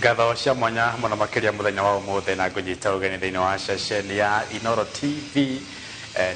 Ngatho cia mwanya mũno makĩria mũthenya wa ũmũthĩ na ngũnyita ũgeni thĩinĩ wa ceceni ya Inoro TV.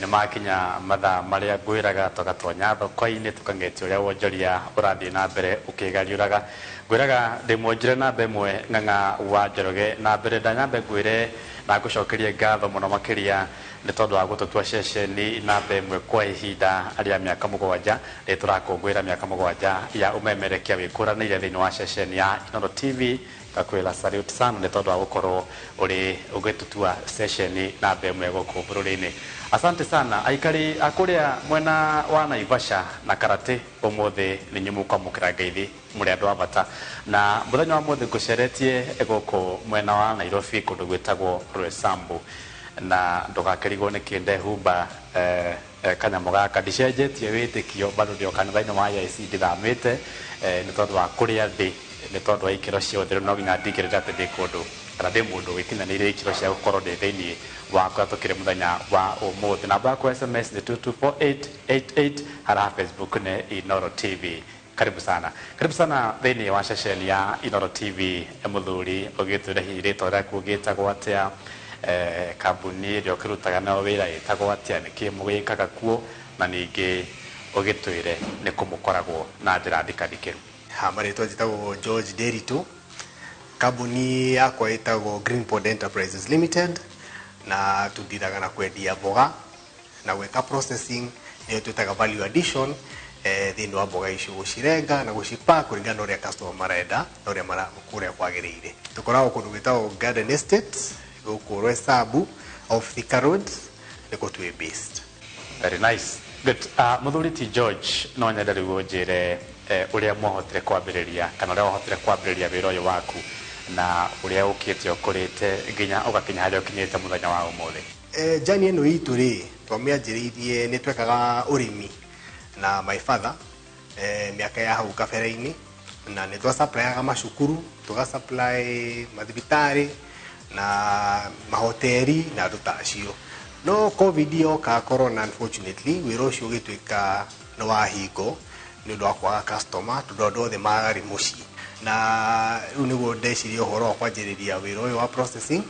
Nĩ makinya mathaa marĩa ngwĩraga tũgatonya thoko-inĩ, tũkang'etia ũrĩa wonjoria ũrathiĩ na mbere ũkĩgariũraga. Ngwĩraga ndĩ mwonjore namba ĩmwe Ng'ang'a wa Njoroge. Na mbere ndanyambe ngwĩre na ngũcokerie ngatho mũno makĩria nĩ tondũ wa gũtũtua ceceni namba ĩmwe kwa ihinda rĩa mĩaka 7. Rĩ tũrakũngũĩra mĩaka 7 ya ũmemerekia wĩkũranĩire thĩinĩ wa ceceni ya Inoro TV. Ngakwĩra salute sana nĩ tondũ wa gũkorwo ũrĩ ũgĩtũtua ceceni namba ĩmwe gũkũ bũrũri-inĩ. Asante sana aikari a kũrĩa mwena wa Naivasha na Karate, ũmũthĩ nĩ inyuĩ mũkwamũkĩra ngeithi, mũrĩ andũ a bata. Na mũthenya wa mũthĩ ngũceretie gũkũ mwena wa Nairobi, kũndũ gwĩtagwo Roysambu, na ndũgakĩrigwo nĩkĩ ndehumba kanyamũ gaka. Ndicenjetie wĩtĩkio, bado ndĩ o kanitha-inĩ wa AIC, ndithamĩte nĩ tondũ wa kũrĩa ndĩ, nĩ tondũ wa ikĩro cia ũtheru. No nginya ndigĩrĩre atĩ ndĩ kũndũ kana ndĩ mũndũ wĩkinyanĩirie ikĩro cia gũkorwo ndĩ thĩinĩ wa kũrĩa tũkĩrĩ mũthenya wa ũmũthĩ. Namba yakwa SMS nĩ 224888, hara Facebook nĩ Inoro TV. Karibu sana, karibu sana thĩinĩ wa ceceni ya Inoro TV. Mũthuri, ũgĩtwĩre hihi rĩtwa rĩaku ũgĩtagwo atĩa, kambuni ĩrĩa ũkĩrutaga nayo wĩra ĩtagwo atĩa, nĩkĩ mũgĩkaga kuo, na ningĩ ũgĩtwĩre nĩ kũ mũkoragwo na njĩra ndikandikĩru. Ha marĩtwa njĩtagwo George Nderitu. Kambuni yakwa ĩtagwo Greenpod Enterprises Limited, na tũndiraga na kwendia mboga na gwĩka processing, nĩyo twĩtaga value addition, thĩinĩ wa mboga icio, gũcirenga na gũcipack kũringana na ũrĩa customer marenda na ũrĩa kũrĩa kwagĩrĩire. Tũkoragwo kũndũ gwĩtagwo Garden Estate gũkũ Roysambu, off Thika Road, nĩkuo twĩ based. Very nice. Good. Mũthuri ti George, no nyende rĩu ũnjĩre ũrĩa mwahotire kwambĩrĩria, kana ũrĩa wahotire kwambĩrĩria wĩra ũyũ waku, na ũrĩa ũkĩte ũkũrĩte nginya ũgakinya harĩa ũkinyĩte mũthenya wa ũmũthĩ. Journey ĩno itũ rĩ, twamĩanjĩrĩirie nĩ twekaga ũrĩmi na my father mĩaka ya hau kabere-inĩ, na nĩ twasupplyyaga macukuru, tũgasupply mathibitarĩ na mahoteri na andũ ta acio. No COVID yoka, corona, unfortunately wĩra ũcio ũgĩtuĩka nĩ wahingo nĩ ũndũ wa kwaga customer, tondũ andũ othe marĩ mũciĩ. Na rĩu nĩguo ndeciria ũhoro wa kwanjĩrĩria wĩra ũyũ wa processing,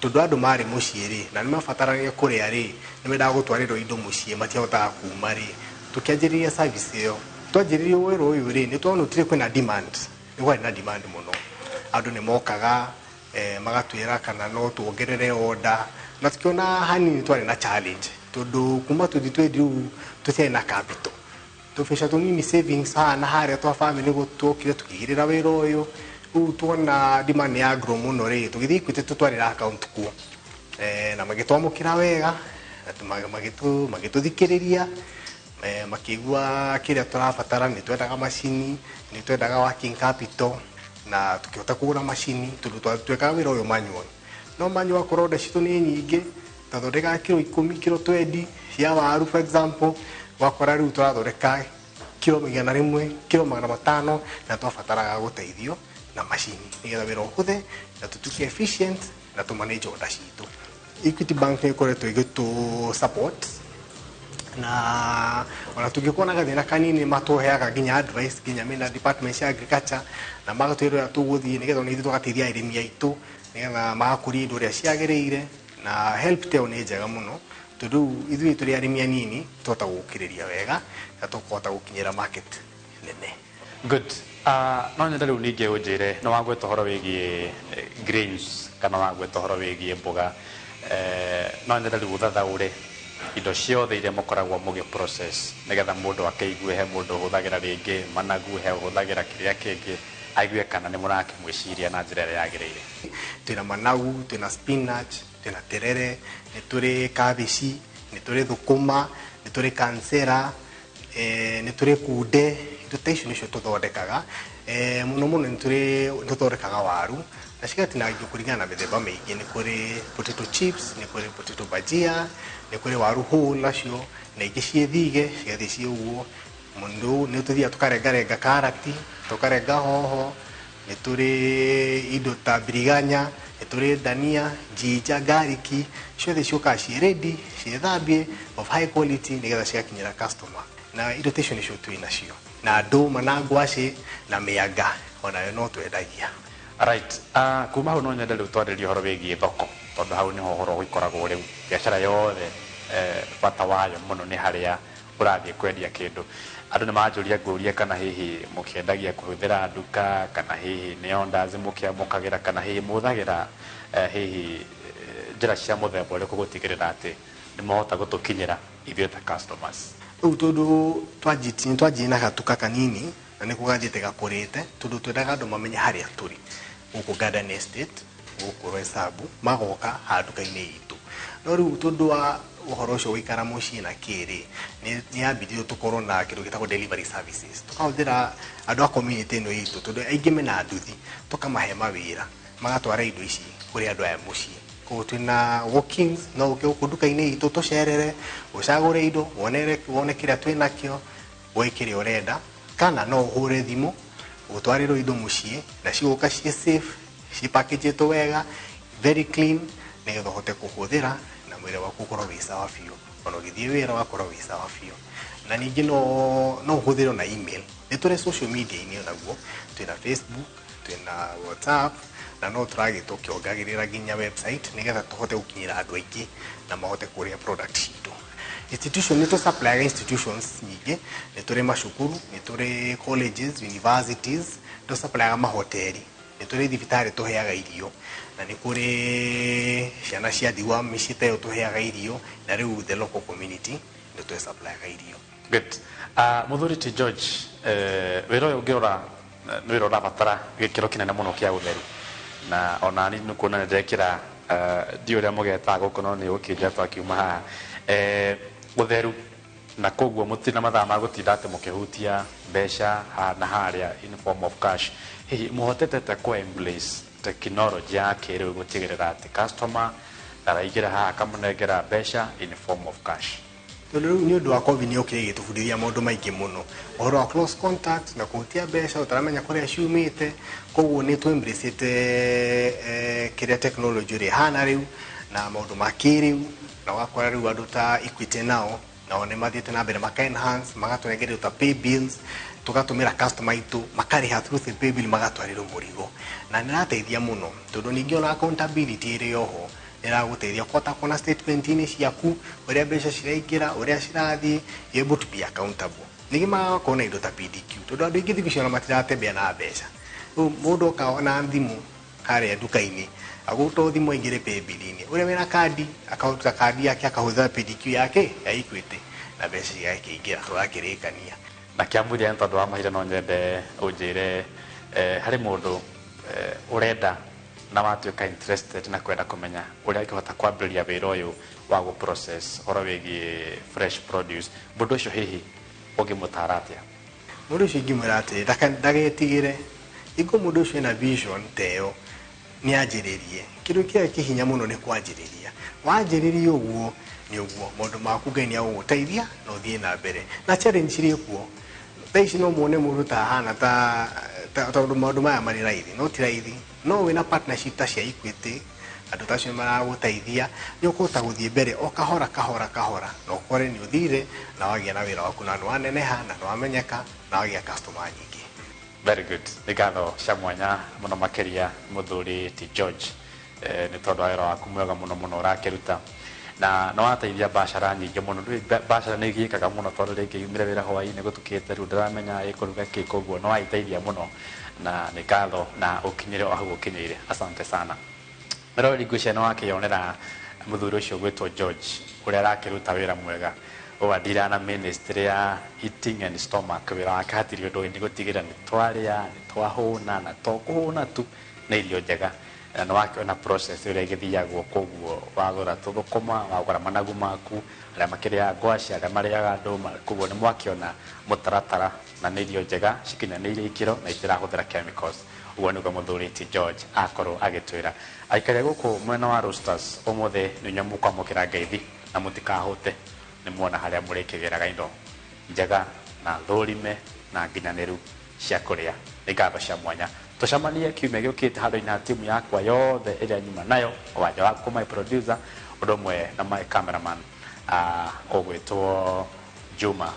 tondũ andũ marĩ mũciĩ rĩ, na nĩ mabatarania kũrĩa rĩ, nĩ mendaga gũtwarĩrwo indo mũciĩ, matiahotaga kuma rĩ. Tũkĩanjĩrĩria service ĩyo. Twanjĩrĩria wĩra ũyũ rĩ, nĩ tuonotire kwĩna demand, nĩ kwarĩ na demand mũno. Andũ nĩ mokaga magatwĩra kana no tuongerere order, na tukiona hanini twarĩ na challenge, tondũ kuma 2020 rĩu tũtiarĩ na capital, tũbeca tũnini, savings haha na harĩa twa family, nĩguo tuokire tukĩigĩrĩra wĩra ũyũ. Rĩu tuona demand nĩ ya grow mũno rĩ, tũgĩthiĩ Equity, tũtwarĩra account kuo na magĩtwamũkĩra wega na magĩtũthikĩrĩria, makĩigua kĩrĩa tũrabatara. Nĩ twendaga macini, nĩ twendaga working capital, na tukĩhota kũgũra macini, tondũ twekaga wĩra ũyũ manual. No manual akorwo order citũ nĩ nyingĩ, twathondekaga kiro 10, kiro 20 cia waru, for example, wakora rĩu tũrathondeka kiro 100, kiro 500, na twabataraga gũteithio na macini nĩgetha wĩra ũhũthe na tũtuĩke efficient na tũmanage order citũ. Equity Bank nĩ ĩkoretwo ĩgĩtũ support, na ona tũngĩkorwo na gathĩna kanini matũheaga nginya advice, nginya mena department cia agriculture, na magatwĩra ũrĩa tũgũthiĩ nĩgetha ona ithuĩ tũgateithia arĩmi aitũ nĩgetha magakũria indo ũrĩa ciagĩrĩire. Na help ta ĩyo nĩ njega mũno, tondũ rĩu ithuĩ tũrĩ arĩmi anini tũhota gũkĩrĩria wega na tũkahota gũkinyĩra market nene. Good. No nyende rĩu ningĩ ũnjĩre, nĩ wagweta ũhoro wĩgiĩ grains, kana wagweta ũhoro wĩgiĩ mboga, no nyende rĩu ũthathaũre indo ciothe iria mũkoragwo mũgĩ process, nĩgetha mũndũ akĩigue he mũndũ ũhũthagĩra rĩngĩ managu, he ũhũthagĩra kĩrĩa kĩngĩ, aigue kana nĩ mũrakĩmwĩciria na njĩra ĩrĩa yagĩrĩire. Twĩna managu, twĩna spinach, twĩna terere, nĩ tũrĩ kabici, nĩ tũrĩ thũkũma, nĩ tũrĩ kansera, nĩ tũrĩ kunde. Indo ta icio nĩcio tũthondekaga. Mũno mũno nĩ tũrĩ nĩ tũthondekaga waru na cigatinangio kũringana na mĩthemba mĩingĩ. Nĩ kũrĩ potato chips, nĩ kũrĩ potato bhajia, nĩ kũrĩ waru whole nacio, na ingĩ ciĩ thige, cigathiĩ ciĩ ũguo mũndũ. Nĩ tũthiaga tũkarengarenga karati, tũkarenga hoho, nĩ tũrĩ indo ta biriganya, nĩ tũrĩ dania, ginger, garlic, ciothe ciũkaga ciĩ ready, ciĩ thambie, of high quality, nĩgetha cigakinyĩra customer. Na indo ta icio nĩcio twĩ nacio, na ndũma na ngwacĩ na mĩanga onayo no twendagia. Right, kuma hau no nyende rĩu twarĩrie ũhoro wĩgiĩ thoko, tondũ hau nĩho ũhoro ũgĩkoragwo rĩu biacara yothe, bata wayo mũno nĩ harĩa ũrathiĩ kwendia kĩndũ. Andũ nĩ manjũria ngũrie kana hihi mũkĩendagia kũhũthĩra nduka, kana hihi nĩ orders mũkĩamũkagĩra, kana hihi mũhũthagĩra hihi njĩra cia mũthemba ũrĩkũ gũtigĩrĩra atĩ nĩ mwahota gũtũkinyĩra ithuĩ ta customers. Rĩu tondũ twanjitie twanjirie na gatuka kanini na nĩko gathiĩte gakũrĩte, tondũ twendaga andũ mamenye harĩa tũrĩ gũkũ Garden Estate, gũkũ Roysambu, magoka handuka-inĩ itũ. No rĩu tondũ wa ũhoro ũcio gũikara mũciĩ na kĩrĩ, nĩ yambirie tũkorwo na kĩndũ gĩtagwo delivery services. Tũkahũthĩra andũ a community ĩno itũ, tondũ aingĩ mena nduthi, tũkamahe mawĩra magatwara indo ici kũrĩ andũ aya mũciĩ. Koguo twĩna walk-ins, no ũke gũkũ nduka-inĩ itũ tũcerere, ũcagũre indo, wone kĩrĩa twĩnakĩo, woe kĩrĩa ũrenda, kana no ũhũre thimũ ũtwarĩrwo indo mũciĩ na cigũka ciĩ safe, cipackagĩtwo wega, very clean, nĩgetha ũhote kũhũthĩra na mwĩrĩ waku ũkorwo wĩ sawa biũ, ona ũgĩthiĩ wĩra wakorwo wĩ sawa biũ. Na ningĩ no ũhũthĩre na email. Nĩ tũrĩ social media-inĩ onaguo, twĩna Facebook, twĩna WhatsApp, na no tũragĩ tũkĩongagĩrĩra nginya website nĩgetha tũhote gũkinyĩra andũ aingĩ na mahote kũrĩa product citũ. Institution nĩ tũ institutions nyingĩ, nĩ tũrĩ macukuru, nĩ tũrĩ colleges, universities, nĩ tũ mahoteri, nĩ tũrĩ thibitarĩ tũheaga irio, na nĩ kũrĩ ciana cia ndigwa mĩciĩ ta ĩyo tũheaga irio, na rĩu the local community nĩ tũsupplyga irio. Good. Mũthuri ti George, wĩra ũyũ ũngĩrora nĩ wĩra ũrabatara gĩkĩro kĩnene mũno kĩa ũtheru, na ona niĩ nĩ kuona nĩ ndekĩra ndiũ ũrĩa mũgetaga gũkũ, no nĩ ũkĩnjĩra twakiuma haha ũtheru, na koguo mũtirĩ na mathaa ma gũtinda atĩ mũkĩhutia mbeca haha na harĩa in form of cash. Hihi mũhotete atĩa kũ embrace technology ya kĩrĩu gũtigĩrĩra atĩ customer ndaraingĩra haha akamũnengera mbeca in form of cash? Tondũ rĩu nĩ ũndũ wa COVID nĩ yũkire ĩgĩtũbundithia maũndũ maingĩ mũno, ũhoro wa close contact na kũhutia mbeca ũtaramenya kũrĩa ciumĩte. Koguo nĩ tũ embrace kĩrĩa technology ũrĩa ĩhana rĩu na maũndũ ma kĩrĩu, na ũgakora rĩu andũ ta Equity nao nĩ mathiĩte na mbere maka enhance, magatũnengeria ta pay bills, tũgatũmĩra customer aitũ makarĩha through the pay bill, magatwarĩrwo mũrigo, na nĩ ĩrateithia mũno, tondũ ningĩ ona accountability ĩrĩ oho nĩ ĩragũteithia kũhota kuona statement-inĩ ciaku ũrĩa mbeca ciraingĩra, ũrĩa cirathiĩ, you're able to be accountable. Ningĩ magakorwo na indo ta PDQ, tondũ andũ aingĩ thikũ ici ona matiratembea na mbeca. Rĩu mũndũ oka na thimũ harĩa nduka-inĩ, agũto thimũ aingĩre paybill-inĩ, ũrĩa wĩna kandi akaruta kandi yake akahũthĩra PDQ yake ya Equity na mbeca cigakĩingĩra, tũgakĩrĩkania. Na kĩa mũthia, nĩ tondũ wa mahinda, no nyende ũnjĩre harĩ mũndũ ũrenda na watuĩka interested na kwenda kũmenya ũrĩa angĩhota kwambĩrĩria wĩra ũyũ wa gũ process ũhoro wĩgiĩ fresh produce, mũndũ ũcio hihi ũngĩmũtara atĩa? Mũndũ ũcio ingĩmwĩra atĩrĩ, ndagetigĩre. Hingo mũndũ ũcio ena vision ta ĩyo, nĩ anjĩrĩrie. Kĩndũ kĩrĩa kĩhinya mũno nĩ kwanjĩrĩria. Wanjĩrĩria ũguo nĩ ũguo maũndũ maku Ngai nĩ agũgũteithia na ũthiĩ na mbere. Na challenge cirĩ kuo thaa ici, no muone mũndũ ta ahana ta tondũ maũndũ maya marĩ raithi, no ti raithi. No wĩna partnership ta cia Equity, andũ ta acio maragũteithia, nĩ ũkũhota gũthiĩ mbere o kahora kahora kahora, na ũkore nĩ ũthire na wagĩa na wĩra waku, na nĩ waneneha na nĩ wamenyeka na wagĩa customer nyingĩ. Very good. Nĩ ngatho cia mwanya mũno makĩria, mũthuri ti George, nĩ tondũ wa wĩra waku mwega mũno mũno ũrakĩruta, na nĩ wateithia biacara nyingĩ mũno. Rĩu biacara nĩ igiĩkaga mũno, tondũ rĩngĩ yumire wĩra hwaĩ-inĩ gũtukĩte, rĩu ndĩramenya ĩkũruga kĩ. Koguo nĩ waiteithia mũno, na nĩ ngatho na ũkinyĩre o hau ũkinyĩire. Asante sana. Meroreri, ngwĩciria nĩ wakĩonera mũthuri ũcio gwĩtwo George ũrĩa arakĩruta wĩra mwega ũyũ adira na ministry ya eating and stomach. Wĩra wake hatirĩ ũndũ nĩ gũtigĩrĩra nĩ twarĩa, nĩ twahũna, na to kũhũna tu, nĩ irio njega, na nĩ wakĩona process ũrĩa ĩgĩthiagwo. Koguo wagũra tũthũkũma, wagũra managu maku, arĩa makĩrĩaga ngwaci, arĩa marĩaga ndũma, koguo nĩ mwakĩona mũtaratara, na nĩ irio njega cikinyanĩirie ikĩro na itirahũthĩra chemicals. Ũguo nĩguo mũthuri ti George akorwo agĩtwĩra. Aikari a gũkũ mwena wa Roasters, ũmũthĩ nĩ inyuĩ mũkwamũkĩra ngeithi na mũtikahũte, nĩ muona harĩa mũrĩkĩgĩraga indo njega na thũrime na nginyanĩru cia kũrĩa. Nĩ ngatho cia mwanya. Tũcemanie kiumia gĩũkĩte handũ-inĩ ha timu yakwa yothe ĩrĩa nyuma nayo, wanja waku my producer, ũndũ ũmwe na my cameraman ũgwĩtwo Juma.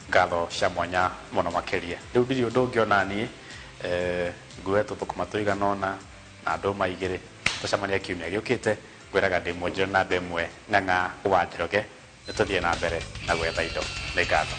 Ngatho cia mwanya mũno makĩria. Rĩu ndirĩ ũndũ ũngĩ ona niĩ, nguoe tũthũkũma tũigana ũna. Na ndũma 2. Tũcemanie kiumia gĩũkĩte. Ngwĩraga ndĩ mwonjore namba 1 Ng'ang'a wa Njoroge. Nĩ tũthiĩ na mbere na gwetha indo. Nĩ ngatho.